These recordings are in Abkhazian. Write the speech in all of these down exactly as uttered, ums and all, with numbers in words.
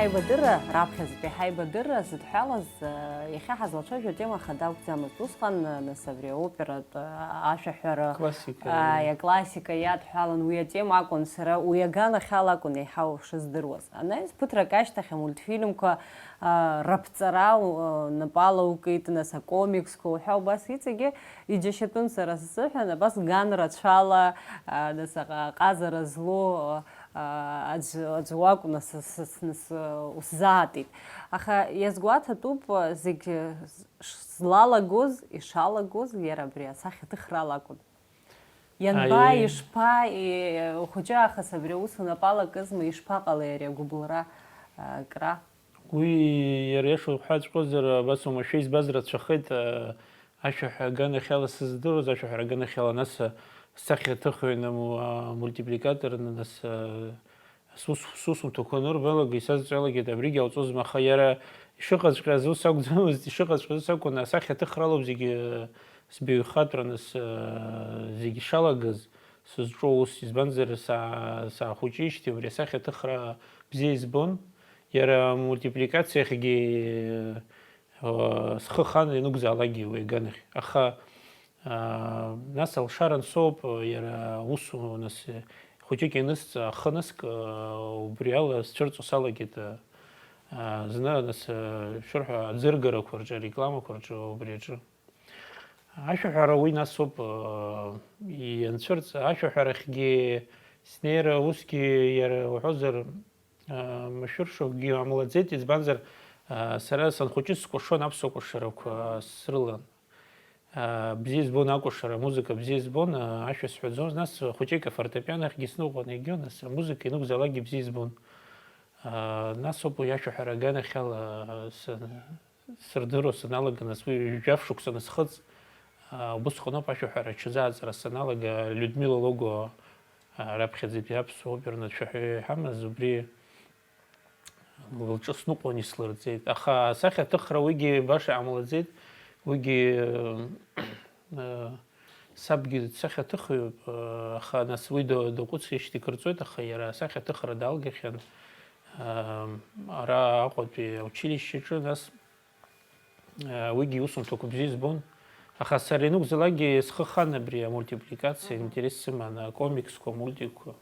Аибадырра, раԥхьаӡатәи ҳаибадырра зыдҳәалаз, э, иахьа ҳазлацәажәо атема хада акәӡамызт. Усҟан, э, нас абри аоператә, э, ашәаҳәара, Классика. Э, иаклассика иадҳәалан, уи атема акәын, сара уи аганахьала акәын еиҳау шыздыруаз. Анаҩс ԥыҭрак ашьҭахь амультфильмқәа, э, раԥҵара, э, напала укит, нас акомиксқәа уҳәа убас иҵегьы иџьашьатәын сара сзыҳәан, абас ган рацәала, э, нас аҟ-, аҟазара злоу, э, аӡә, аӡә уакәны с-, с-, с-, нас, э, усзаатит. Аха иазгәаҭатәуп, э, зегь, э, ш-, злалагоз, ишалагоз, иара абри асахьаҭыхрала акәын. Ианба, Аиеи. Ишԥа, и-, ухәыҷы аахыс абри аус унапала акызма, ишԥаҟалеи ари агәыбылра, э, кра? Уи иара иаша уҳәаҵәҟьозар, абас оумашәа избаз рацәахеит, э, ашәаҳәа аганахьала сыздыруаз, ашәаҳәара аганахьала нас, э, сахьаҭыхҩы, наму, а, мультипликаторны нас, э, сус-, сусумҭақәа анырбалак, исазҵаалагеит, абригь ауҵозма, аха иара ишыҟаҵәҟьаз ус акәӡамызт, ишыҟаҵәҟьаз ус акәын, асахьаҭыхралоуп зегьы, э, сбаҩхатәра нас, э, зегьы ишалагаз, сызҿу аус, избанзар, са-, саахәыҷижьҭеи убри асахьаҭыхра бзиа избон, иара амультипликациахьгьы, э, схы хан ианакәзаалакгьы уи аганахь. Аха, а, нас алшара ансоуп, иара усу, нас, хәыҷык ианысҵа, ахы аныск, а, убри ала сцәырҵуа салагеит, а, а, зны, нас, а, шәырҳәа аӡыргарақәа рҿы, арекламақәа рҿы, убри аҿы. Ашәаҳәара уи насоуп, а, ианцәырҵ, ашәаҳәарахьгьы снеира усгьы иара уҳәозар, а, машәыршақәгьы ҟамлаӡеит, избанзар, а, сара санхәыҷыз скәашон аԥсуа кәашарақәа срылан. А, бзиа избон акәашара, амузыка бзиа избон, а, ашәа сҳәаӡомызт, нас хәыҷык афортепиано ахьгьы сныҟәон, егьиу, нас амузыка ианакәзаалакгьы бзиа избон. А, нас ауп уи ашәаҳәара аганахьала, а, са-, сырдыруа саналага, нас уи жәаф шықәса анысхыҵ, а, убысҟаноуп ашәаҳәара аҽазааӡара саналага, Людмила Логуа, а, раԥхьаӡатәи аԥсуа оперны дшәаҳәаҩы иҳамаз, убри лҿы сныҟәон, ислырҵеит. Аха асахьаҭыхра уигьы баша иҟамлаӡеит, уигьы, э, сабгьы дсахьаҭыхҩуп, э, аха нас уи да-, даҟәыҵижьҭеи кырҵоит, аха иара асахьаҭыхра далгахьан, э, ара Аҟәатәи аучилишьчаҿы, нас, э, уигьы иусумҭақәа бзиа избон. Аха сара ианакәзаалакгьы схы хан абри амультипликациа, Мгм. Интерес сыман, акомиксқәа, амультикқәа.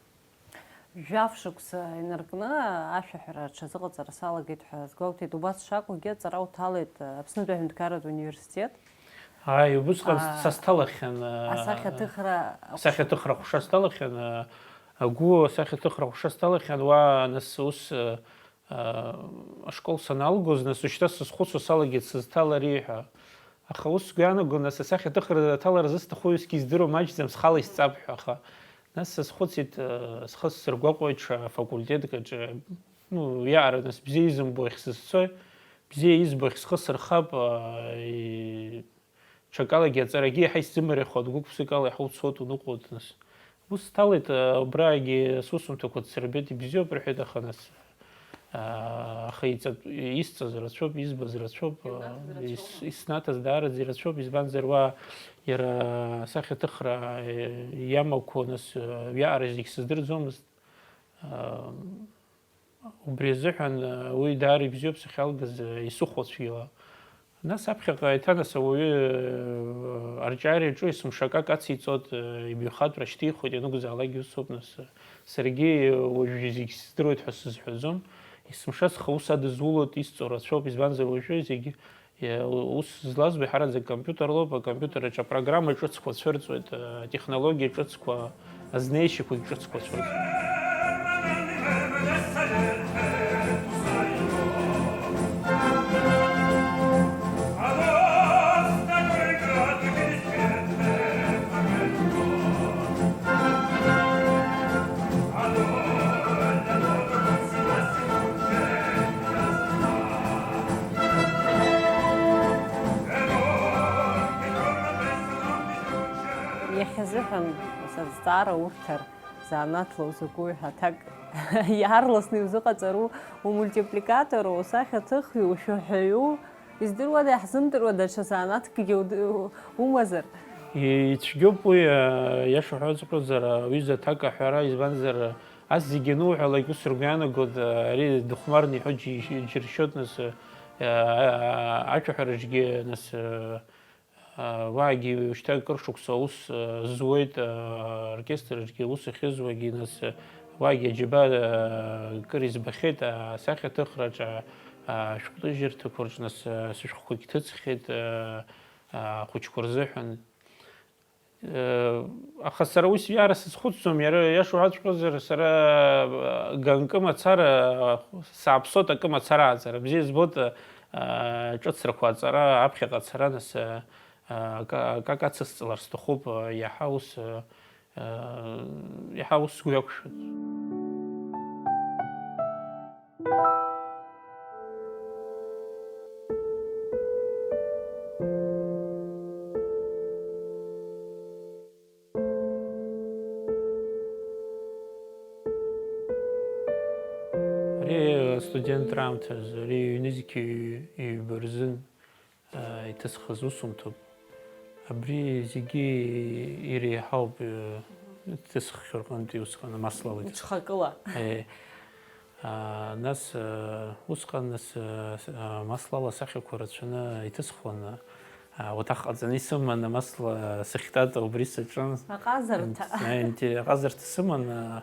Жәаф шықәса инаркны ашәаҳәара аҽазыҟаҵара салагеит ҳәа сгәалҭеит. Убас шакәугьы аҵара уҭалеит Аԥснытәи аҳәынҭқарратә университет. Ааи, убысҟан Аа, са сҭалахьан, аа, асахьаҭыхра асахьаҭыхра ҟәша сҭалахьан, аа, агәы асахьаҭыхра ҟәша сҭалахьан, уа нас ус, аа, аа, ашкол саналгоз, нас ушьҭа сызхәыцуа салагеит сызҭалари ҳәа. Аха ус сгәы иаанагон, нас асахьаҭыхра аҭалара зысҭаху аҩсгьы издыруа маҷӡам, схала исҵап ҳәа, аха нас сазхәыцит, э, схы сзыргәаҟуеит ҽа факультетк аҿы, ну, иаара нас бзиа изымбо ахь сызцои, бзиа избо ахь схы сырхап, э, и-, ҽакалагьы аҵарагьы иаҳа исзымариахуа, гәык-ԥсыкала иаҳа уцот, уныҟәот, нас. Ус сҭалеит, э, убраагьы сусумҭақәа дсырбеит, ибзиоуп, рҳәеит, аха нас, аа, аха иҵатә-, исҵаз рацәоуп, избаз рацәоуп, Иснаҭаз рацәоуп. Ис-, иснаҭаз даараӡа ирацәоуп, избанзар, уа иара асахьаҭыхра, э, иамақәоу, нас, э, уиаҟара зегь сыздырӡомызт. Аа, убри азыҳәан, э, уи даара ибзиоуп сахьалгаз, э, исыхәо цәгьала. Нас аԥхьаҟа еиҭанас ауаҩы, э, арҿиара иаҿу есымша акак ациҵоит, э, ибаҩхатәра шьҭихуеит, ианакәзаалакгьы усоуп, нас, э, саргьы уажәы зегь сыздыруеит ҳәа сызҳәаӡом, есымша схы аус адызулоит, исҵо рацәоуп, избанзар уажәы зегь, э, ус злазбо иаҳараӡак компиутерлоуп, акомпиутер аҿы апрограмма ҿыцқәа цәырҵуеит, э, атехнологиа ҿыцқәа, азнеишьақәагь ҿыцқәа цәырҵуеит. Иахьазыҳәан сазҵаара урҭар, занааҭла узакәу ҳәа аҭак иаарласны иузыҟаҵару, умультипликатору, усахьаҭыхҩу, ушәаҳәаҩу, издыруада, иаҳзымдыруа даҽа занааҭкгьы уд-, умазар? Ицәгьоуп уи, а, иаша уҳәаҵәҟьозар, аҩыза аҭак аҳәара, избанзар, Ас зегьы ануҳәалак, ус ргәы иаанагоит, ари дыхәмарны иҳәо џьи-, џьыршьоит, нас, а, ашәаҳәараҿгьы, нас, а, уаагьы уажәшьҭа акыр шықәса аус, а, зуеит, а, оркестр аҿгьы аус ахьызуагьы, нас, а, уаагьы аџьабаа, а, кыр избахьеит, а, асахьаҭыхраҿ, а, а, ашәҟәҭыжьырҭақәа рҿы, нас, а, сышәҟәқәагь ҭыҵхьеит, а, а, ахәыҷқәа рзыҳәан. Э, аха сара уи сиара сазхәыцӡом, иара иаша уҳәаҵәҟьозар, сара, э, ганкы мацара, э, сааԥсоит акы мацара аҵара. Бзиа збоит, э, ҿыцрақәа аҵара, аԥхьаҟа ацара, нас, э, э, ка-, акака ацысҵалар сҭахуп, э, иаҳа ус, э, э, иаҳа ус сгәы иақәшәоит. Ари астудент раамҭазы, ари ҩнызқьи ҩба рзын, а, иҭысхыз усумҭоуп. Абри зегьы иреиҳауп, э, иҭысххьоу рҟынтәи усҟан амаслала иҭысх-, Уҽхакыла. Э, а, нас, э, усҟан, нас, э, с-, а, маслала асахьақәа рацәаны иҭысхуан, а, уаҭах ҟаҵаны исыман, амасла сахьтата убри саҿын. Аҟазарҭа. Инте-, аҟазарҭа сыман, а,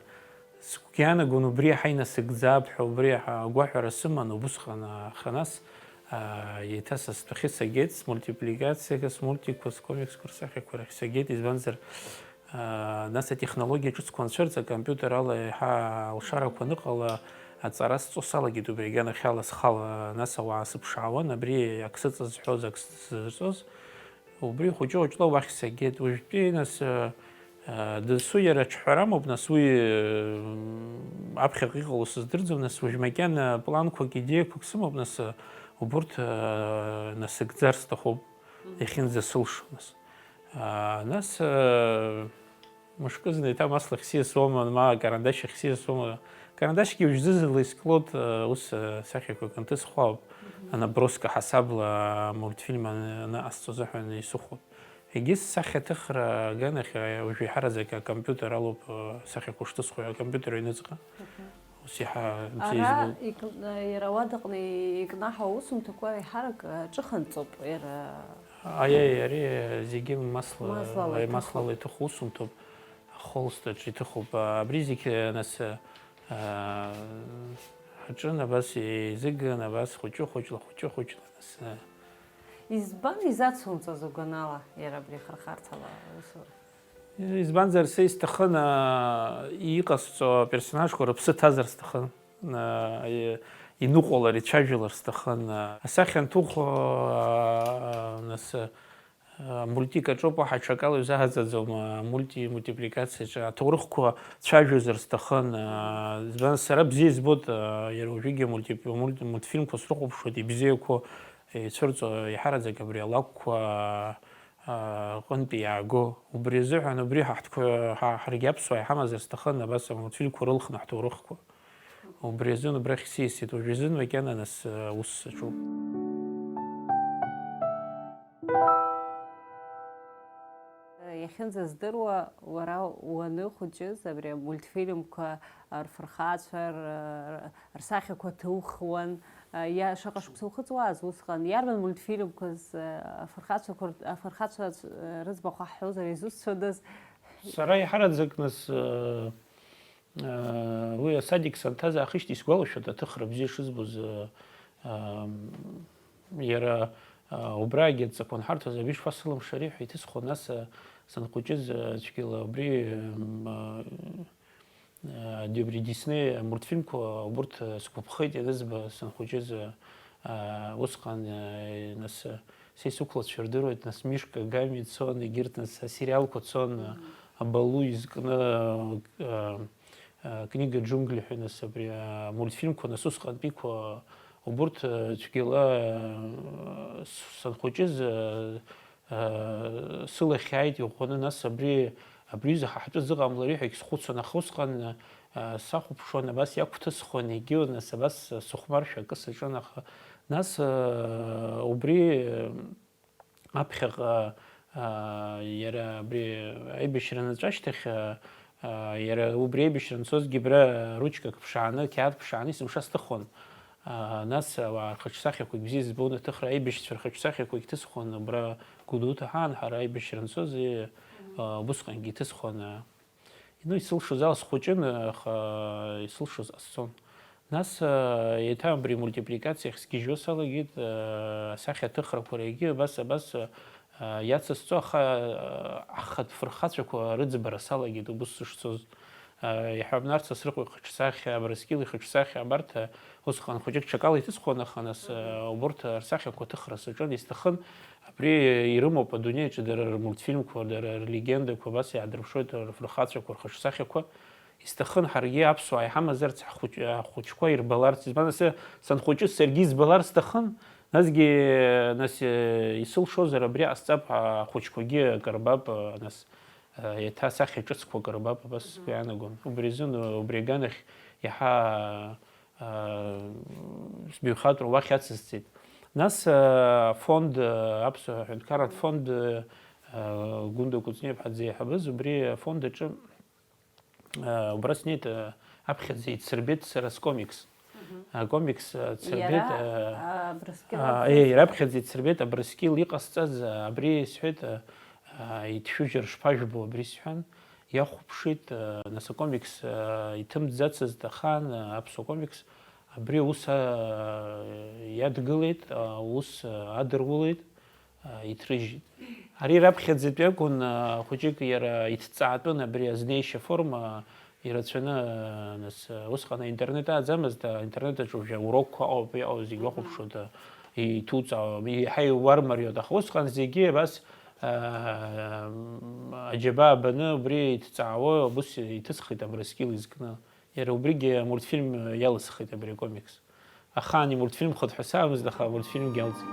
Сгәы иаанагон убри иаҳа инасыгӡап ҳәа, убри иаҳа агәаҳәара сыман убысҟан, аха нас, аа, еиҭа са стәахьы сагеит, смультипликациақәа, смультикқәа, скомиксқәа рсахьақәа рахь сагеит, избанзар, аа, нас атехнологиа ҿыцқәа анцәырҵ, акомпиутер ала иаҳа алшарақәа аныҟала, аҵара сҵо салагеит убри аганахьала схала, нас ауаа сыԥшаауан, абри ак сыҵазҳәоз, ак сзырҵоз. Убри хәыҷы-хәыҷла уахь сагеит. Уажәтәи, нас, э, э, дасу иара аҿҳәара амоуп, нас уи, э, аԥхьаҟа иҟало сыздырӡом, нас уажә макьана планқәак, идеиақәак сымоуп, нас, э, убурҭ, э, насыгӡар сҭахуп, Мгм. иахьынӡасылшо, нас. А, нас, э, Мышкызны еиҭа маслахь сиасуама, ма акарандашь ахь сиасуама? Акарандашьгьы уажәзызала исклот, э, ус, э, сахьақәак анҭысхуа ауп. Мгм. Анаброска ҳасабла мультфильм ан-, аныҟасҵо азыҳәан исыхәоит. Егьыс сахьаҭыхра аганахь, э, уажә еиҳараӡак акомпиутер алоуп, э, сахьақәа шҭысхуа, акомпиутер аҩныҵҟа. Мгм. Ус иаҳа бзиа Ара избоит. Ик-, иара ауадаҟны икнаҳау аусумҭақәа еиҳарак, э, ҿыханҵоуп, иара Аиеи, ари зегьы масла, Маслала аи, иҭыхуп. Маслала иҭыху усумҭоуп, холстаҿ иҭыхуп. Абри зегь, нас, а, ҳаҿын абас еизыган, абас хәыҷы-хәыҷла, хәыҷы-хәыҷла, нас, а. Избан изацумҵаз угәанала иара абри ахырхарҭала аусура? Избанзар, са исҭахын, а, иҟасҵо аперсонажқәа рыԥсы ҭазар сҭахын. А, и-, иныҟәалар, ицәажәалар сҭахын. А, асахьа анҭыхо, а, нас, а, мультик аҿоуп, уаҳа аҽакала иузаҳаҵаӡом, а, мульти-, мультипликациаҿы аҭоурыхқәа цәажәозар сҭахын. А, избан, сара бзиа избоит, а, иара уажәыгьы мульти-, мульт-, мультфильмқәа срыхәаԥшуеит, ибзиақәоу ицәырҵуа, еиҳараӡак абри алакәқәа, а, аҟынтәи иааго. Убри азыҳәан, убри ҳаҳтәқәа, ҳа-, ҳаргьы аԥсуаа иҳамазар сҭахын, абас амультфильмқәа рылхны ҳҭоурыхқәа. Убри азын убрахь сиасит, уажә изын макьана нас, а, ус саҿуп. Иахьынӡаздыруа, уара уаныхәыҷыз абри амультфильмқәа рфырхацәа р-, р-, рсахьақәа ҭухуан, иа-, шаҟа шықәса ухыҵуаз усҟан, иарбан мультфильмқәаз, афырхацәақәа р-, афырхацәа рыӡбахә ҳҳәозар изусҭцәадаз? Сара еиҳараӡак нас, Уи асадик санҭаз аахижьҭеи исгәалашәоит аҭыхра бзиа шызбоз, ам, иара, а, убраагьы адҵақәа анҳарҭоз, абри шԥасылымшари ҳәа иҭысхуан, нас, а, санхәыҷыз, а, цәгьала убри, ам, а, а, абри Диснеи амультфильмқәа убурҭ, а, сгәаԥхеит ианызба санхәыҷыз, а, а, усҟан, а, нас, а, Са исықәлацәа рдыруеит, нас, Мишка Гами цон, егьырҭ, нас, асериалқәа цон, Мгм. Абалу изкны, а, а, Книга джунглей ҳәа, нас, абри, а, мультфильмқәа, нас, усҟантәиқәа, убурҭ, а, цәгьала, а, с-, санхәыҷыз, а, а, сылахь иааит иӷәӷәаны, нас, абри, абри аҩыза ҳа ҳтәы зыҟамлари ҳәагь схәыцуан, аха усҟан, а, сахәаԥшуан, абас иақәҭысхуан, егьиу, нас, абас сыхәмаршәа акы саҿын, аха, нас, а, убри, а, аԥхьаҟа, а, иара абри аибашьра анҵәа ашьҭахь, а, Иара убри аибашьра анцозгьы абра ручкак ԥшааны, қьаад ԥшааны есымша сҭыхон. Нас ауаа рхаҿсахьақәагь бзиа избон, аҭыхра аибашьцәа рхаҿсахьақәагь ҭысхон, абра Гәдоуҭа ҳаан ҳара аибашьра анцоз, убысҟангьы иҭысхон. Ну, исылшоз ала схәыҷын, аха исылшоз ҟасҵон. Нас еиҭа абри мультипликациахь сгьежьуа салагеит, асахьа аҭыхрақәа регьы абас, абас иацысҵо, аха ахатә фырхацәақәа рыӡбара салагеит убыс сышцоз. Иаҳҳәап, Нарҭ Сасрыҟәа ихаҿсахьа, Абрыскьыл ихаҿсахьа, абарҭ усҟан хәыҷык ҽакала иҭысхон, аха нас убырҭ рсахьақәа аҭыхра саҿын, исҭахын абри ирымоуп адунеи аҿы дара рмультфильмқәа, дара рлегендақәа, абас иаадырԥшуеит рфырхацәақәа, рхаҿсахьақәа. Исҭахын ҳаргьы аԥсуаа иҳамазарц, ҳхәыҷ-, ҳхәыҷқәа ирбаларц. Избан, асы, санхәыҷыз саргьы избалар сҭахын, насгьы, нас, э, исылшозар абри ҟасҵап, ахәыҷқәагьы акы рбап, э, нас, э, еиҭа асахьа ҿыцқәа акы рбап, абас сгәы иаанагон. Убри азын, э, убри аганахь иаҳа, э, сбаҩхатәра уахь ацысҵеит. Нас, э, афонд, э, аԥсуа ҳәынҭқарратә фонд, э, э, Гәында Кәыҵниаԥҳа дзеиҳабыз, убри афонд аҿы Э, убра снеит, э, аԥхьаӡа ицырбеит сара скомикс. Мгм. Акомикс, э, цырбеит, Иара, э, а, Абрыскьыл а, акәзар? Э, иара аԥхьаӡа ицырбеит Абрыскьыл иҟасҵаз, э, абри сҳәеит, э, э, иҭшәыжьыр шԥажәбо абри сҳәан, иахәаԥшит, э, нас акомикс, э, иҭымҵӡацызт ахаан, э, аԥсуа комикс, абри аус, э, иадгылеит, э, аус, э, адырулеит. Иҭрыжьит. Ари раԥхьаӡатәи акәын, хәыҷык иара иҭҵаатәын абри азнеишьа форма ирацәаны, нас, усҟан аинтернет ааӡамызт, аинтернет аҿы уажәы аурокқәа ыҟоуп, иҟоу зегь уахәаԥшуа, иҭуҵаауа, еиҳа иуармариоит, аха усҟан зегьы абас, аџьабаа баны убри иҭҵаауа, абус иҭысхит Абрыскьыл изкны. Иара убригьы амультфильм иалысхит абри акомикс. Ахаан имультфильмхоит ҳәа саамызт, аха амультфильмгьы алҵит.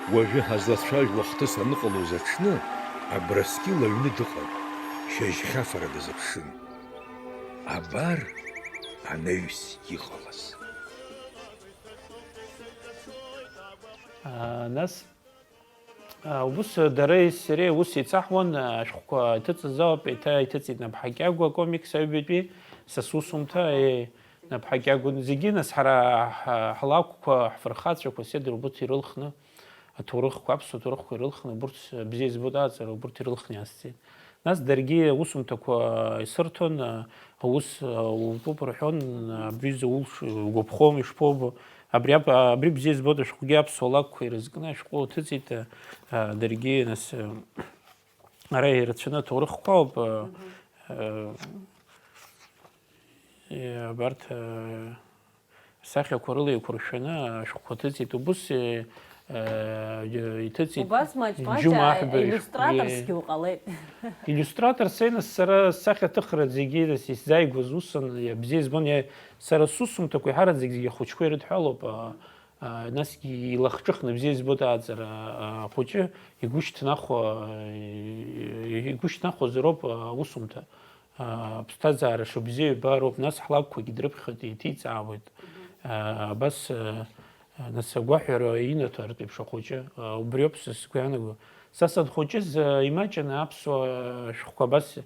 Уажәы ҳазлацәажәо ахҭыс аныҟалоз аҽны, Абрыскьыл аҩны дыҟан, шьыжьхьафара дазыԥшын. Абар анаҩс иҟалаз. А, нас, а, ус, дареи сареи ус еицаҳуан, а, ашәҟәқәа иҭыҵыз ауп, еиҭа иҭыҵит Наԥҳа Кьагәа акомикс аҩбатәи, са сусумҭа, е, Наԥҳа Кьагәа, зегьы, нас, ҳара ҳ-, ҳлакәқәа, ҳфырхацәақәа, седр убырҭ ирылхны, аҭоурыхқәа, аԥсуа ҭоурыхқәа ирылхны, убырҭ, бзиа избоит аҵара, убырҭ ирылхны иаасцеит. Нас даргьы аусумҭақәа исырҭон, аус утәуп рҳәон, абри зауш угәаԥхом, ишԥоубо, абри ап-, абри бзиа збоит, ашәҟәгьы аԥсуа лакәқәа ирызкны ашәҟәы уҭыҵит, даргьы, нас, ара ирацәаны аҭоурыхқәа ауп, абарҭ, Асахьақәа рыла еиқәыршәаны ашәҟәқәа ҭыҵит, убыс, э, э, иҭыҵит. Убас маҷ-маҷ џьума аҳәба иллиустраторсгьы ишәҟәы, уҟалеит. Иллиустратор сеины сара сахьаҭыхра зегьы исзааигәаз усын, иа-, бзиа избон, иа-, сара сусумҭақәа иҳараӡак зегьы ахәыҷқәа ирыдҳәалоуп, а, а, насгьы илахҿыхны бзиа избоит аҵара, а, ахәыҷы игәышьҭнахуа, а, игәышьҭнахуазароуп аусумҭа. Аԥсҭазаара шыбзиа ибароуп, нас ҳлакәқәагьы дрыԥхьоит, еиҭеиҵаауеит. Абас, нас агәаҳәара инаҭартә еиԥш ахәыҷы, убриоуп са сгәы иаанаго. Са санхәыҷыз, имаҷын аԥсуа шәҟәқәа абас,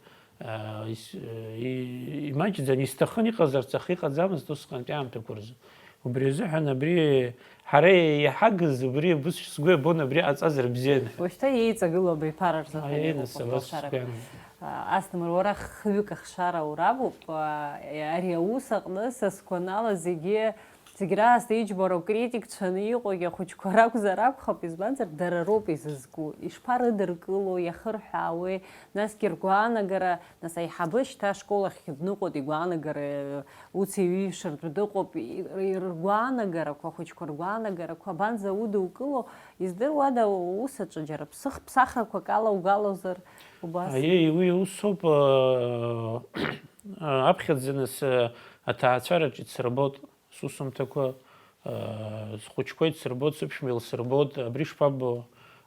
ис-, и-, имаҷӡан, исҭахын иҟазарц, аха иҟаӡамызт усҟантәи аамҭақәа рзы. Убри азыҳәан абри ҳара иҳагыз, убри убыс сгәы иабон, абри ҟаҵазар бзиан ҳәа. Уажәшьҭа иеиҵагылоу абиԥара рзыҳәан. Аиеи, иҟоуп нас, абас агәашарақәа. Сгәы иаанагон. Астмыр, уара хҩык ахшара урабуп, ари аус аҟны са сгәанала зегьы, зегь раасҭа иџьбароу критикцәаны иҟоугьы ахәыҷқәа ракәзар акәхап, избанзар, дара роуп изызку. Ишԥарыдыркыло, иахырҳәаауеи, насгьы ргәаанагара, нас аиҳабы шьҭа ашкол ахь дныҟәоит, игәаанагара Уци ҩышәыртә дыҟоуп, и-, р-, ргәаанагарақәа, ахәыҷқәа ргәаанагарақәа абанӡа удукыло, издыруада, ус аҿы џьара ԥсых-, ԥсахрақәак ала угалозар убас? Аиеи, уи усоуп, аа, аԥхьаӡа нас, аа, аҭаацәараҿ ицырбот, сусумҭақәа, аа, схәыҷқәа ицырбот, сыԥшәма илсырбот, абри шԥаббо,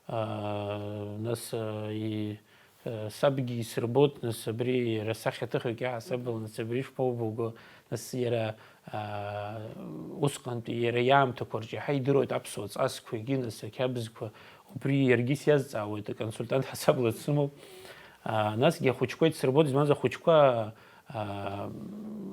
аа, нас, аа, и-, Сабгьы исырбоит, нас, абри иара сахьаҭыхҩык иаҳасабала, нас, абри шԥоубылго, нас, иара, аа, усҟантәи иара иаамҭақәа рҿы иаҳа идыруеит аԥсуа ҵасқәагьы, нас, ақьабзқәа, убри иаргьы сиазҵаауеит, аконсультант ҳасабла дсымоуп. Аа, насгьы ахәыҷқәа идсырбоит, избанзар, ахәыҷқәа, аа,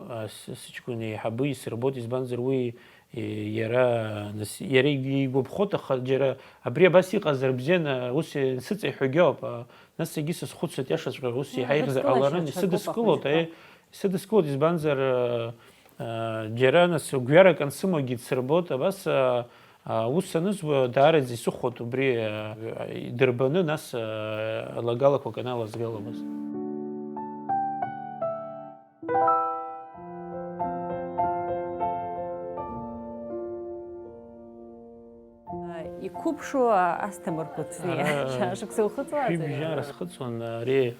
а, с-, сыҷкәын еиҳабы исырбоит, избанзар, уи, е, иара, нас, иара игәаԥхоит, аха џьара абри абас иҟазар бзиан, а, ус ансыҵаиҳәогьы ауп, а, нас егьи сазхәыцуеит, иашаҵәҟьа, ус Ну, еиҳа ихьзар рыдкылашьа ҟаларын, ҽа исыдыскылоит, гәахәаԥшьа. Е, исыдыскылоит, избанзар, а, а, џьара, нас, гәҩарак ансымогьы дсырбоит, абас, а, а, ус анызба, даараӡа исыхәоит убри, а, идырбаны, нас, а, алагалақәак аналазгалабаз. Иқәыԥшу Асҭамыр Кәыҵниа. Аа, Шәа-, шықәса ухыҵуазар? Шәибжьара схыҵуан, ари,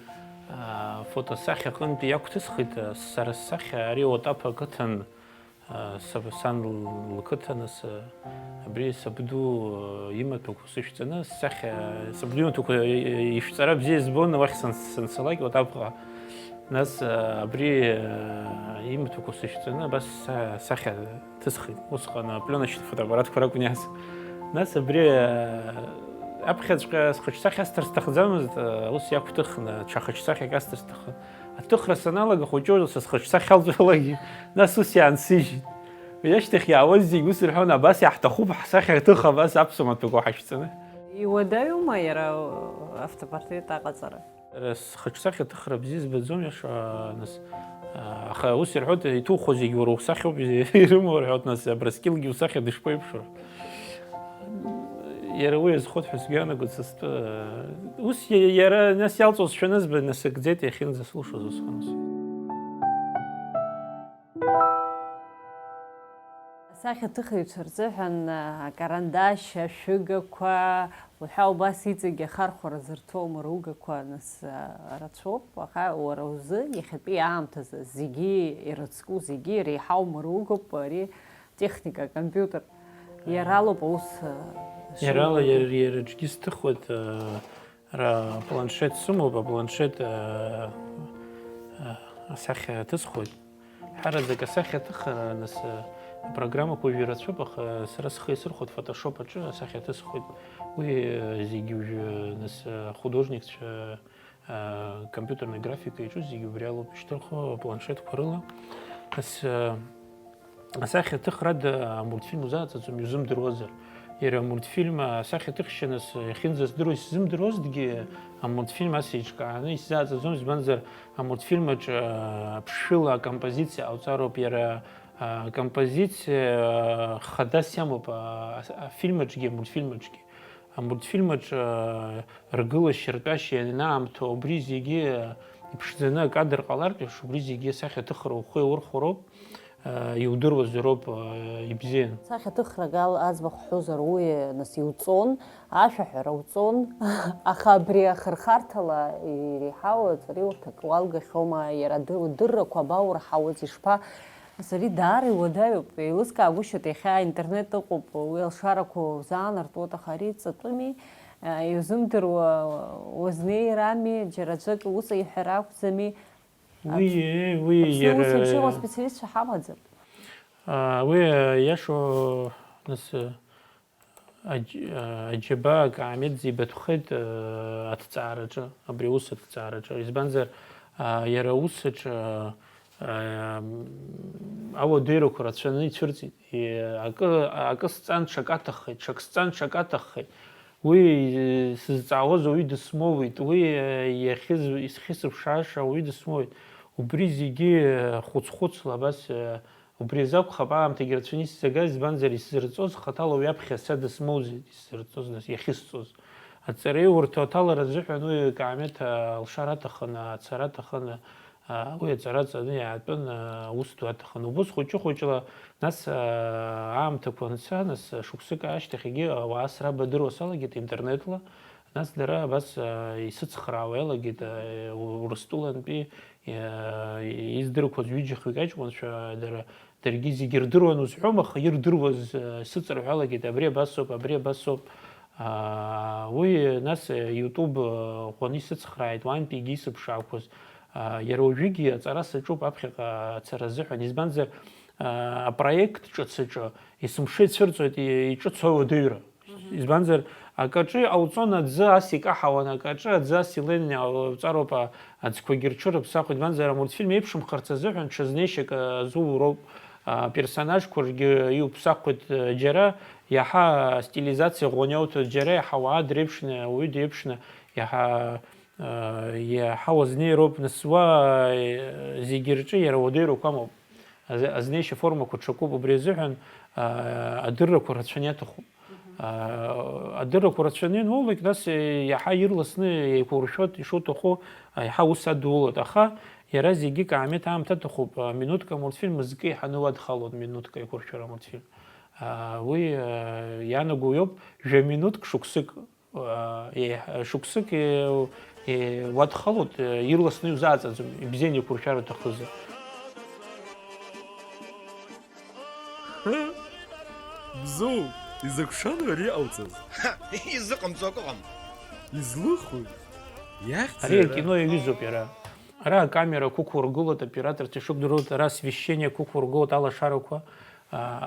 аа, фотосахьа аҟынтәи иақәҭысхит, сара ссахьа, ари Отаԥ ақыҭан, аа, саб-, сан лқыҭан, ас, абри сабду, аа, имаҭәақәа сышәҵаны, ссахьа, сабду имаҭәақәа, э, ишәҵара бзиа избон, уахь сан-, санцалак, Отаԥҟа. Нас, аа, абри, аа, имаҭәақәа сышәҵаны, абас са-, сахьа ҭысхит. Усҟан апленочный фотоаппаратқәа ракәын иааз. Нас абри, аа, аԥхьаҵәҟьа схаҿсахьа асҭар сҭахӡамызт, аа, ус иақәҭыхны, ҽа хаҿсахьак асҭар сҭахын. Аҭыхра саналага, хәыҷы са схаҿсахьа алҵәалакгьы, нас ус иаансыжьит. Уи ашьҭахь иаауаз зегь ус рҳәон, абас иаҳҭахуп ҳсахьа аҭыха, абас аԥсуа маҭәақәа ҳашәҵаны. Иуадаҩума иара автопортрет аҟаҵара? Сара схаҿсахьа аҭыхра бзиа збаӡом, иаша, нас, аха ус ирҳәоит, иҭухо зегь уара усахьоуп ирымоу рҳәоит, нас, Абрыскьылгьы усахьа дышԥеиԥшу? Иара уи азхоит ҳәа сгәы иаанагоит са стәы. Ус иа-, иара нас иалҵуазшәа анызба, инасыгӡеит иахьынӡасылшоз усҟан ус. Асахьаҭыхыҩцәа рзыҳәан, а, акарандашь, ашәыгақәа, уҳәа убас иҵегь ахархәара зырҭо амаругақәа, нас, а, рацәоуп, аха уара узы иахьатәи аамҭазы зегьы ирыцку, зегьы иреиҳау маругоуп ари техника, акомпиутер. Иаралоуп аус, а, Иарала шыруа. Иара, иара аҿгьы сҭыхуеит, а, Ара апланшет сымоуп, апланшет, аа, аа, асахьа аҭысхуеит. Ҳараӡак асахьа аҭыхра, нас, апрограммақәа уажәы ирацәоуп, аха сара схы иасырхәоит Photoshop аҿы асахьа аҭысхуеит. Уи, э, зегьы уажәы, нас, ахудожникцәа, аа, компьютерный графика иаҿу зегьы убри алоуп ишьҭырхуа апланшетқәа рыла. Нас, э, Асахьаҭыхрада амультфильм узааҵаӡом, иузымдыруазар. Иара амультфильм асахьаҭыхшьа нас иахьынӡаздыруа исзымдыруазҭгьы, амультфильм ас еиҿкааны исзааҵаӡом, избанзар, амультфильм аҿы, а, ԥшшәыла акомпозициа ҟауҵароуп, иара, а, акомпозициа, а, хадас иамоуп, а, а, афильм аҿгьы, амультфильм аҿгьы. Амультфильм аҿы, а, ргылашьа, ртәашьа ианаамҭоу убри зегьы, а, иԥшӡаны акадр ҟалартә еиԥш, убри зегьы асахьаҭыхра ухы иаурхәароуп. Иудыруазароуп ибзиан. Сахьаҭыхрак ал-, аӡбахә ҳҳәозар, уи, нас, иуҵон, ашәаҳәара уҵон, аха абри ахырхарҭала иреиҳау аҵареи урҭ акы уалгахьоума, иара ды-, удыррақәа абаурҳауаз, ишԥа-, нас, ари даара иуадаҩуп, еилыскаагәышьоит, иахьа аинтернет ыҟоуп, уи алшарақәа узаанартуеит, аха ари ҵатәыми, иузымдыруа уазнеирами, џьара аӡәык ус иҳәар акәӡами? Уи, Аԥс-, уи Аԥсны иара ус еиԥш иҟоу специалистцәа ҳамаӡам. А, уи, а, иашоу, нас, а, аџь-, а, аџьабаа акаамеҭ зибатәхеит, а, аҭҵаараҿы, абри аус аҭҵаараҿы. Избанзар, а, иара аус аҿы, а, а, м, ауадаҩрақәа рацәаны ицәырҵит. Е, акы, акы сҵан, ҽак аҭаххеит, ҽак сҵан, ҽак аҭаххеит. Уи, э, сызҵаауаз ауаҩы дысмоуит, уи, э, иахьыз-, исхьысыԥшааша ауаҩы дысмоуит. Убри зегьы, э, хәыц-хәыцла абас, э, убри азы акәхап аамҭагьы рацәаны исзагаз, избанзар, исзырҵоз хаҭала уи аԥхьа са дысмоузеит, исзырҵоз, нас, иахьысҵоз. Аҵареи урҭ аҭалара азыҳәан уи акаамеҭ, э, алшара аҭахын, ацара аҭахын, уи аҵара ҵаны иаатәын, аус ду аҭахын. Убыс хәыҷы-хәыҷла, нас, аамҭақәа анца, нас, шықәсык ашьҭахь егьи ауаа срабадыруа салагеит интернетла, нас дара абас, исыцхраауа иалагеит, Урыстәылантәи, издырқәоз ҩыџьа-хҩык аҷкәынцәа, дара, даргьы зегьы рдыруан узҳәом, аха ирдыруаз, сыҵырҳәалагеит, абри абасоуп, абри абасоуп, Уи нас YouTube ӷәӷәаны исыцхрааит, уантәигьы исыԥшаақәоз. Иара уажәыгьы аҵара саҿуп аԥхьаҟа ацара азыҳәан, избанзар, апроект ҿыц аҿы есымша ицәырҵуеит иҿыцу ауадаҩра. Избанзар, акаҿы иҟауҵон аӡы ас икаҳауан, акаҿы аӡы ас илеины иҟауҵароуп, аӡқәагьы рҽырыԥсахуеит. Избанзар, амультфильм еиԥшымхарц азыҳәан ҽазнеишьак азууроуп. Аперсонажқәа ргьы иуԥсахуеит, џьара иаҳа астилизациа ӷәӷәаны иауҭоит, џьара иаҳа ауаа дреиԥшны, ауаҩы деиԥшны, иаҳа, иаҳа уазнеироуп, нас уа, зегьы рҿы иара уадаҩрақәа амоуп. Аз-, азнеишьа формақәа ҽакуп, убри азыҳәан, адыррақәа рацәаны иаҭахуп. Адыррақәа рацәаны иануоулак, нас иаҳа ирласны еиқәуршәоит, ишуҭаху, иаҳа ус адуулоит, аха иара зегьы каамеҭ аамҭа аҭахуп, минуҭк амультфильм зкы еиҳаны уадхалоит, минуҭк аиқәыршәара амультфильм. Уи иаанаго иоуп, жәа-минуҭк, шықәсык, еиҳа-, шықәсык уадхалоит, ирласны иузааҵаӡом, ибзианы иқәуршәар уҭахызар. Бзоу, изакә шану ари иҟауҵаз? Ха, изыҟамҵо акы ыҟам. Излыхәои? Иахьӡи? Ари акино иаҩызоуп иара. Ара акамера қәықәургылоит, аоператорцәа ишықәдыруеит, ара освещение қәықәургылоит, алашарақәа.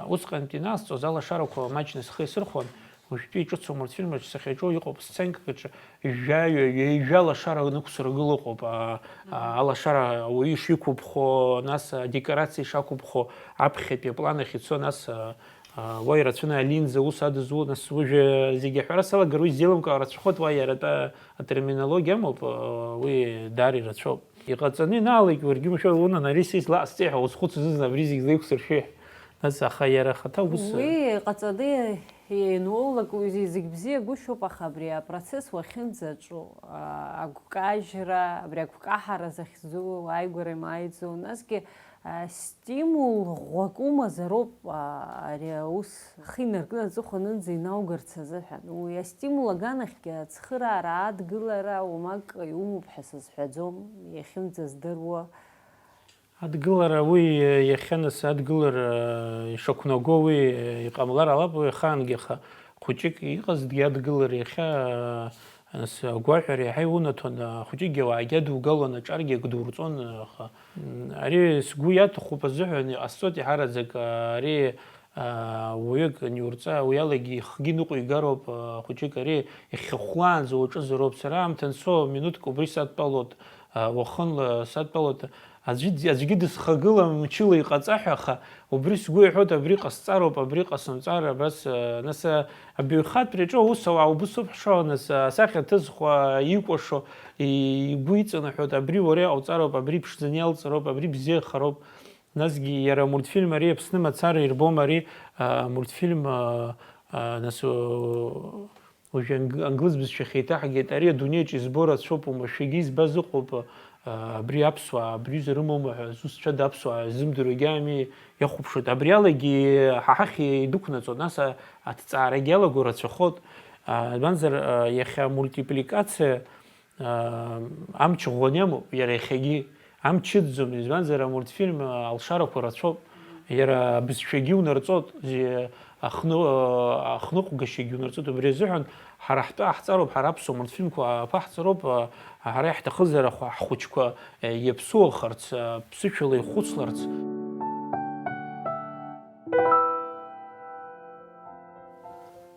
Усҟантәи инасҵоз алашарақәа маҷны схы исырхәон, уажәтәи иҿыцу амультфильмаҿ сахьаҿу иҟоуп сценкак аҿы, жәаҩа, ҩажәа лашара нықәсыргыл ыҟоуп, а, а, алашара ауаҩы ишиқәыԥхо, нас адекорациа ишақәыԥхо, аԥхьатәи аплан ахь ицо, нас, а, а, уа ирацәаны алинза ус адызу, нас уажәы зегьы аҳәара салагар, уи зеилымкаауа рацәахоит, уа иара атәа атерминологиа амоуп, а, уи даара ирацәоуп. Иҟаҵаны ианаалак, уаргьы умшәан, унан, ари са излаҟасҵеи ҳәа узхәыцыз азын, абри зегь злеиқәсыршәеи ҳәа. Нас аха иара ахаҭа ус. Уи иҟаҵаны иануоулак, уи зегь бзиагәышьоуп, аха абри апроцесс уахьынӡаҿу, а, агәкажьра, абри агәкаҳара захьӡу, ааигәара имааиӡоу, насгьы, а, стимул ӷәӷәак умазароуп, а, ари аус ахы инаркны аҵыхәанынӡа инаугарц азыҳәан. Уи астимул аганахьгьы ацхыраара, адгылара уамак иумоуп ҳәа сазҳәаӡом, иахьынӡаздыруа. Адгылара уи иахьа нас адгылара ишақәнаго уи иҟамлар алап, уи ахаангьы аха хәыҷык иҟазҭгьы адгылара иахьа нас агәаҳәара иаҳа иунаҭон, хәыҷыкгьы ауаагьы адугалон, аҿаргьы ак дурҵон, аха, м, ари сгәы иаҭахуп азыҳәан иҟасҵоит иаҳараӡак, ари, а, уаҩык аниурҵа, уи алагьы ихгьы ныҟәигароуп, а, хәыҷык ари иахьхьыхәлаанӡа уаҿызароуп. Сара аамҭа анцо минуҭк убри садтәалоит, а, уахынла садтәалоит. Аӡәы, аӡәгьы дысхагылам мчыла иҟаҵа ҳәа, аха убри сгәы иҳәоит, абри ҟасҵароуп, абри ҟасымҵар, абас, а, нас, а, абаҩхатәреиҿы аус ауаа убыс ауп ҳшыҟоу, нас, а, асахьа ҭызхуа, икәашо, и-, игәы иҵанаҳәоит, абри уара иҟауҵароуп, абри ԥшӡаны иалҵроуп, абри бзиахароуп. Насгьы иара амультфильм ари Аԥсны мацара ирбом, ари, а, мультфильм, а, а, нас, о, уажәы анг-, англыз бызшәахь еиҭаҳгеит, ари адунеиаҿ избо рацәоуп, уамашәагьы избаз ыҟоуп, а, абри аԥсуаа, абри ҩыза рымоума ҳәа, зусҭцәада аԥсуаа, изымдыруагьы ами, иахәаԥшуеит. Абри алагьы ҳа ҳахь идәықәнаҵоит, нас, а, аҭҵаарагьы иалаго рацәахоит. А, избанзар, а, иахьа амультипликациа, аа, амч ӷәӷәаны иамоуп иара иахьагьы. Амч ыӡӡом, избанзар, амультфильм, аа, алшарақәа рацәоуп. Иара абызшәагьы унарҵоит, зи-, ахны-, аа, ахныҟәгашьагьы унарҵоит. Убри азыҳәан ҳара ҳтәы ҟаҳҵароуп, ҳара аԥсуа мультфильмқәа аԥаҳҵароуп, аа, ҳара иаҳҭахызар ахә-, ҳхәыҷқәа, е, иаԥсуахарц, аа, ԥсышәала ихәыцларц.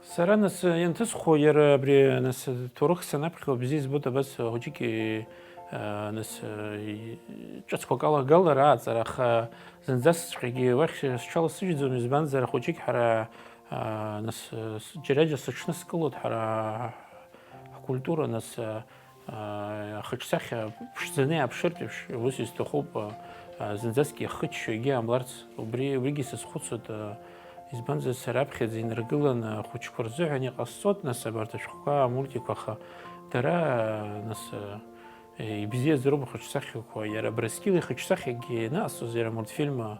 Сара нас ианҭысхуа, иара абри нас ҭоурых санаԥхьо бзиа избоит, абас хәыҷык, а, нас, и-, ҿыцқәак алагалара, ааҵара, аха зынӡасҵәҟьагьы уахь сҽаласыжьӡом, избанзар хәыҷык ҳара, а, нас, с-, џьара-џьара сыҽныскылоит ҳара ҳкультура, нас, а, Ахаҿсахьа ԥшӡаны иааԥшыртә еиԥш, ус исҭахуп, зынӡаскгьы ихыччо егьи аамларц, убри, убригьы сазхәыцуеит, избанзар, сара аԥхьаӡа инаргыланы ахәыҷқәа рзыҳәан иҟасҵоит, нас, абарҭ ашәҟәқәа, амультикқәа, аха дара, нас, ибзиаӡароуп ахаҿсахьақәа, иара Абрыскьыл ихаҿсахьагьы ианыҟасҵоз иара амультфильм,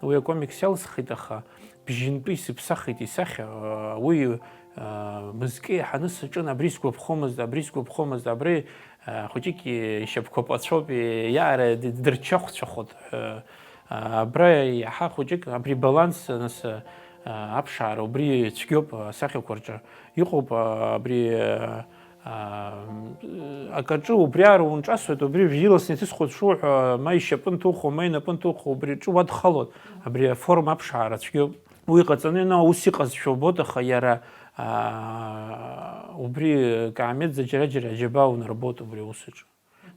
уи акомикс иалсхит, аха бжьынтәы исыԥсахит исахьа, уи, мызкы еиҳаны саҿын, абри сгәаԥхомызт, абри сгәаԥхомызт, абри, хәыҷык ишьапқәа ԥацәоуп, иаара дырчахәцәахоит ҳәа, абра иаҳа хәыҷык абри баланс, нас, Аԥшаара убри цәгьоуп асахьақәа рҿы. Иҟоуп, а, абри, а, а, акаҿы убри ара унҿасуеит, убри жәиласны иҭысхуеит шуҳәа, ма ишьапы нҭухуа, ма инапы нҭухуа, убри аҿы уадхалоит. Абри аформа аԥшаара цәгьоуп. Уи ҟаҵаны, ну, аус иҟазшәа убоит, аха иара, а, убри Каамеҭӡа џьара-џьара аџьабаа унарбоит убри аус аҿы.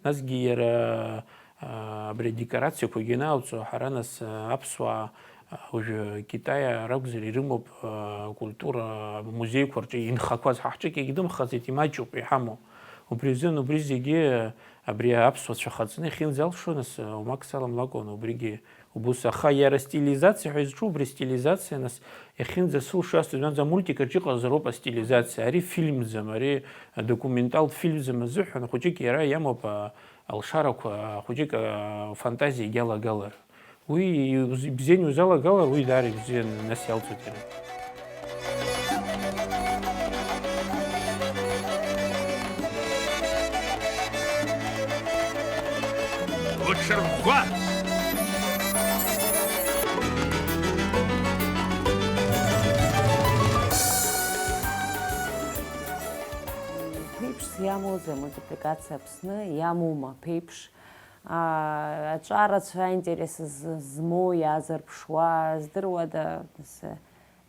Насгьы иара, а, абри адекорациақәагьы анаалҵо, ҳара нас, а, аԥсуаа, а, уажәы Китаиа ракәзар ирымоуп, а, акультура музеиқәа рҿы инхақәаз, ҳа ҳҿы акгьы дымхаӡеит, имаҷуп иҳамоу. Убри азын убри зегьы абри аԥсуацәа хаҵаны иахьынӡалшо, нас, а, уамак саламлакәан убригьы убыс. Аха иара стилизациа ҳәа изҿу убри стилизациа, нас, иахьынӡасылшо асҭоит, избанзар, амультик аҿы иҟазароуп астилизациа. Ари фильмӡам, ари документалтә фильмӡам азыҳәан, хәыҷык иара иамоуп, а, алшарақәа, хәыҷык, а, фантазиагьы алагалара. Уи иуз-, ибзиан иузалагалар, уи даара ибзиан, нас иалҵуеит иара. Уҽырӷәӷәа! Ԥеиԥшс иамоузеи амультипликациа Аԥсны, иамоума ԥеиԥш? Аа, аҿарацәа аинтерес з-, змоу, иаазырԥшуа, здыруада, нас,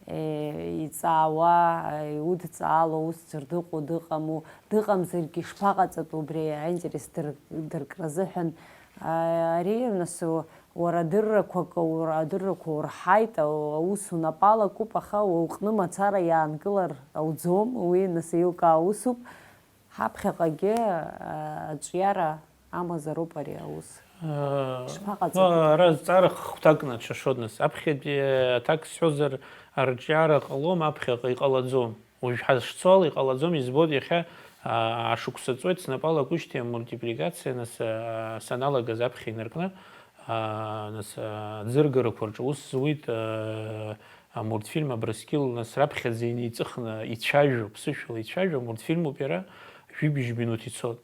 Е, иҵаауа, е, иудҵаало ус ӡәыр дыҟоу, дыҟаму, дыҟамзаргьы ишԥаҟаҵатәу убри аинтерес дыр-, дыркра азыҳәан? А, ари, нас, у-, уара адыррақәа ак-, ура-, адыррақәа урҳаит, а-, аус унапала акуп, аха уа уҟны мацара иаанкылар ауӡом, уи, нас, еилкаау усуп. Ҳаԥхьаҟагьы, а, аҿиара амазароуп ари аус. Э, Ишԥаҟаҵатәу? Ну, ара зҵаара хәҭакны дшашо, нас, аԥхьатәи аҭак сҳәозар, арҿиара ҟалом, аԥхьаҟа иҟалаӡом. Уажә ҳазшцо ала иҟалаӡом, избоит, иахьа, а, ашықәса ҵуеит снапала акушьҭи амультипликациа, нас, а, саналагаз аԥхьа инаркны, а, нас, а, аӡыргарақәа рҿы ус зуит, а, амультфильм Абрыскьыл, нас, раԥхьаӡа инеиҵыхны ицәажәо, ԥсышәала ицәажәо амультфильмуп иара, жәибжь минуҭ ицоит.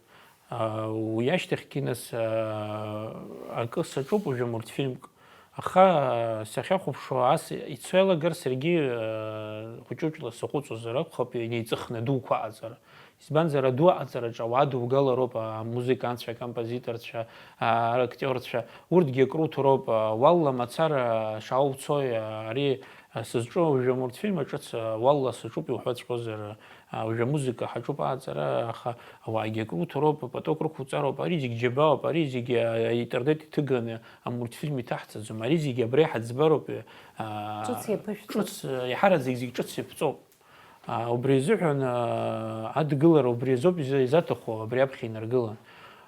А, уи ашьҭахьгьы, нас, а, акы саҿуп уажәы мультфильмк. Аха, а, сахьахәаԥшуа, ас ицо иалагар, саргьы, а, хәыҷ-хәыҷла саҟәыҵуазар акәхап, инеиҵыхны адуқәа аҟаҵара. Избанзар, аду аҟаҵараҿы ауаа дуугалароуп, амузыкантцәа, акомпозиторцәа, а, актиорцәа, урҭгьы акруҭароуп, а, уалла мацара шаауцои, а, ари, а, сызҿу уажәы амультфильм аҿыц, а, уалла саҿуп иуҳәаҵәҟьозар, а, уажәы амузыка ҳаҿуп аҟаҵара, аха ауаагьы акруҭароуп, апоток рықәуҵароуп, ари зегь џьабаауп, ари зегь, а, аинтернет иҭыганы амультфильм иҭаҳҵаӡом, ари зегь абра иҳаӡбароуп, а, Ҿыц иаԥышәҵо. Ҿыц, а, иаҳараӡак зегь ҿыц иаԥҵоуп. А, убри азыҳәан, а, адгылара убри азоуп иза-, изаҭаху, абри аԥхьа инаргылан.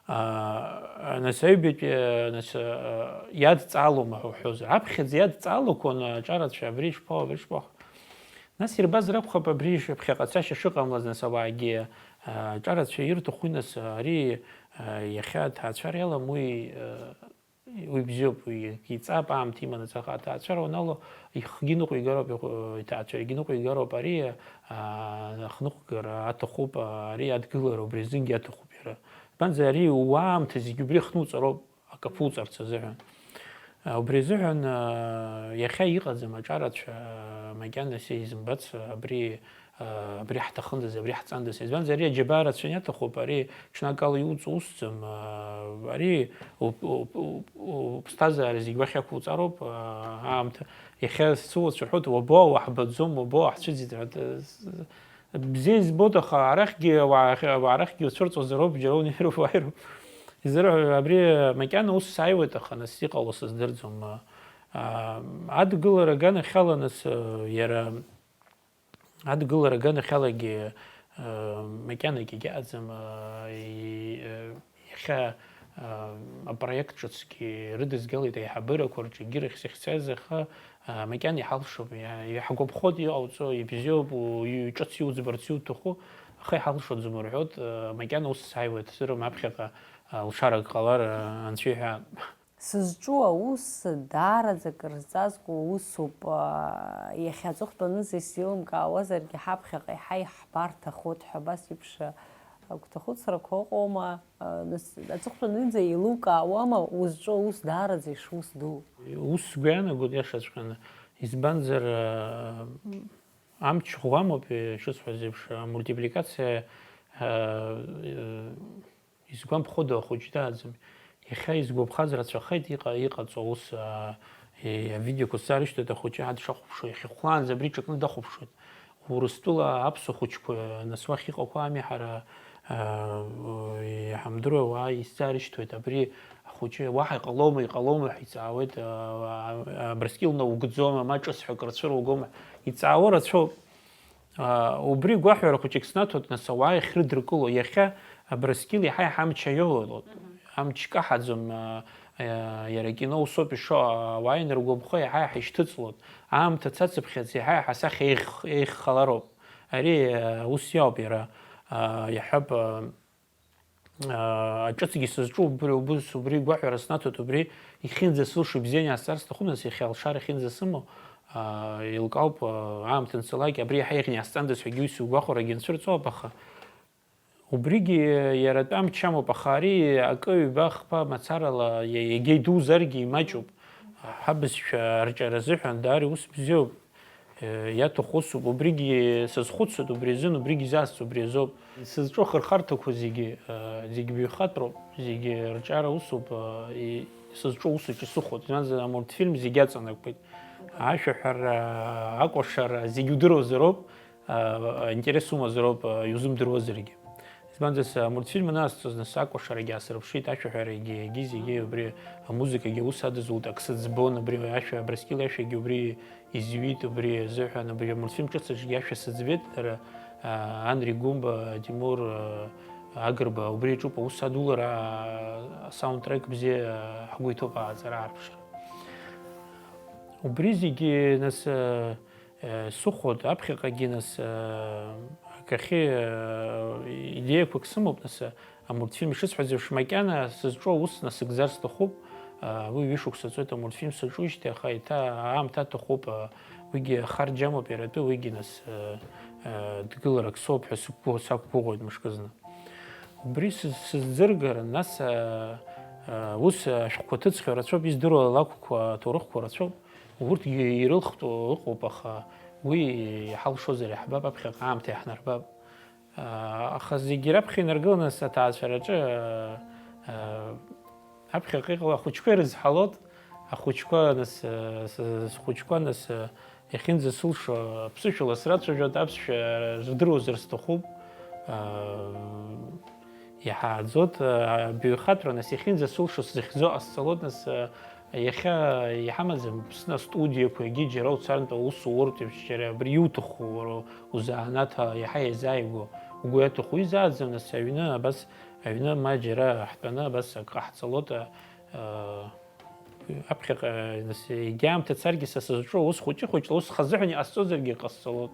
А, нас аҩбатәи, а, нас, а, иадҵаалома ҳәа уҳәозар, аԥхьаӡа иадҵаалақәон аҿарацәа, абри ишԥаҟоу, абри ишԥаҟоу? Нас ирбазар акәхап абри ш-, ԥхьаҟа цашьа шыҟамлаз, нас ауаагьы, а, аҿарацәа ирҭахуи, нас, а, ари, а, иахьа аҭаацәара иаламуи, а, Уи бзиоуп, уи иҵап аамҭа иманы, аха аҭаацәара уанало, ихгьы ныҟәигароуп, ихы-, иҭаацәарагьы ныҟәигароуп, ари, аа, ахныҟәгара аҭахуп, ари адгылара убри азынгьы аҭахуп иара. Избанзар, ари уаамҭа зегьы убри ахьнуҵароуп, акы аԥуҵарц азыҳәан. Убри азыҳәан, аа, иахьа иҟаӡам аҿарацәа, макьана са изымбац, абри Абри ҳҭахындаз, абри ҳҵандаз. Избанзар, ари аџьабаа рацәаны иаҭахуп, ари ҽнакала иуҵо усӡам, ари уп-, уп-, уп-, уԥсҭазаара зегь уахь иақәуҵароуп, аамҭа. Иахьа сцәуацәа рҳәоит, уабо, уаҳбаӡом, уабо, уаҳцәыӡит ҳәа. Бзиа избоит, аха арахьгьы, ауаа, арахьгьы уцәырҵуазароуп, џьара унеироуп, уааироуп. Изырҳәо, абри макьана ус сааиуеит, аха нас иҟало сыздырӡом. Адгылара аганахьала нас, иара Адгылара аганахьалагьы, э, макьанагьы агьаҟаӡам, э, и-, э, иахьа, э, апроект ҿыцгьы рыдызгалеит аиҳабырақәа рҿы егьырахь сахьцаз, аха, э, макьана иҳалшом, иа-, иаҳгәаԥхоит иҟауҵо, ибзиоуп, у-, и-, ҿыц иуӡбарц иуҭаху, аха иҳалшаӡом рҳәоит, э, макьана ус сааиуеит, сырым аԥхьаҟа, э, лшарак ҟалар, э, анцәа иҳәа. Сызҿу аус даараӡа акыр зҵазкуа усуп. Иахьа аҵыхәтәаныза исзеилымкаауазаргьы, ҳаԥхьаҟа еиҳа иаҳбар ҭахоит ҳәа абас еиԥш агәҭахәыцрақәа ыҟоума? Нас аҵыхәтәанынӡа еилукаауама узҿу аус даараӡа ишус ду? Ус сгәы иаанагоит, иашаҵәҟьаны, Избанзар, э, амч ӷәӷәамоуп, э, ишысҳәаз еиԥш, амультипликациа, э, э, изгәамԥходоу ахәыҷы дааӡам. Иахьа изгәаԥхаз рацәахеит иҟа-, иҟаҵоу ус, э, э, авидеоқәа сзаарышьҭуеит, ахәыҷы ҳа дшахәаԥшуа, иахьа хәлаанӡа абри ҿакны дахәаԥшуеит. Урыстәыла аԥсуа хәыҷқәа нас уахь иҟақәоу ами ҳара, э, иҳамдыруа уаа исзаарышьҭуеит, абри ахәыҷы уаҳа иҟалома, иҟалома ҳәа иҵаауеит, э, Абрыскьыл наугӡома, ма ҿыц ҳәа акры цәыругома, иҵаауа рацәоуп. Э, убри гәаҳәара хәыҷык снаҭоит, нас ауаа иахьрыдыркыло, иахьа Абрыскьыл иаҳа-иаҳа амч аиоулоит, амч каҳаӡом, э, э, иара акино усоуп ишо, ауаа инаргәаԥхо иаҳа-иаҳа ишьҭыҵлоит, аамҭа цацыԥхьаӡа иаҳа-иаҳа асахьа еиӷь-, еиӷьхалароуп. Ари, э, ус иауп иара, э, иаҳҳәап, э, э, аҿыцгьы сызҿу убри, убыс, убри гәаҳәара снаҭоит, убри ихьынӡасылшо ибзианы иҟасҵар сҭахуп, нас иахьа алшара ахьынӡасымоу, э, еилкаауп, э, аамҭа анцалак, абри иаҳа еиӷьны иҟасҵандаз ҳәагьы уи сигәахәарагьы анцәырҵуап, аха убригьы иара атәы амч амоуп, аха ари акы, ҩба, хԥа мацарала иа-, иагьа идузаргьы имаҷуп. Ҳабызшәа арҿиара азыҳәан даара иус бзиоуп. Э, иаҭаху усуп, убригьы сазхәыцуеит, убри азын убригьы изасҵо убри азоуп. Сызҿу ахырхарҭақәа зегьы, э, зегьы баҩхатәроуп, зегьы рҿиара усуп, э, и-, сызҿу усуаҿ исыхәоит, избанзар, амультфильм зегьы аҵанакуеит. Ашәаҳәара, акәашара, зегьы удыруазароуп, э, аинтерес умазароуп, э, иузымдыруазаргьы. Избанзар, амультфильм аназҵоз, нас акәашарагьы аасырԥшит, ашәаҳәарагьы, егьи зегьы убри, амузыкагьы аус адызулт, ак сыӡбон, убри ашәа, Абрыскьыл иашәагьы убри изҩит, убри азыҳәан, убри амультфильм ҿыц аҿгьы ашәа сыӡбеит, дара, а, Анри Гәымба, Тимур, а, Агрба, убри иаҿуп аус адулара, а, асаундтрек бзиа, а, ҳгәы иҭоуп ааҵара, аарԥшра. Убри зегьы, нас, а, Э, сыхәоит, аԥхьаҟагьы, нас, э, акахьы, э, идеиақәак сымоуп, нас, э, амультфильм ишысҳәаз еиԥш, макьана сызҿу аус насыгӡар сҭахуп, э, уи ҩышықәса ҵуеит амультфильм саҿужьҭеи, аха еиҭа аамҭа аҭахуп, э, уигьы ахарџь амоуп иара атәы, уигьы, нас, э, э, дгыларак соуп ҳәа сықәгәы-, сақәгәыӷуеит мышкызны. Убри сыз-, сызӡыргар, нас, э, э, ус ашәҟәқәа ҭыҵхьоу рацәоуп, издыруа алакәқәа, аҭоурыхқәа рацәоуп. Урҭгьы ирылхтәу ыҟоуп, аха уи иҳалшозар иаҳбап, аԥхьаҟа аамҭа иаҳнарбап. Аха зегьы раԥхьа инаргыланы саҭаацәараҿы, аԥхьаҟа иҟало ахәыҷқәа ирызҳалоит, ахәыҷқәа, нас, схәыҷқәа, нас, иахьынӡасылшо аԥсышәала срацәажәоит, аԥсшәа рдыруазар сҭахуп. Иаҳааӡоит, абаҩхатәра, нас, иахьынӡасылшо сзыхьӡо ҟасҵалоит, нас, иахьа иҳамаӡам Аԥсны астудиақәа, егьи џьара уцарантә аус ууртә еиԥш, џьара абри иуҭаху уара узанааҭ иаҳа иазааигәоу угәы иаҭаху изааӡам, нас, аҩны абас, аҩны ма џьара ҳтәаны абас ак ҟаҳҵалоит, а, аԥхьаҟа, нас, егьа аамҭа царгьы са сызҿу аус хәыҷы-хәыҷла ус схазыҳәан иҟасҵозаргьы ҟасҵалоит.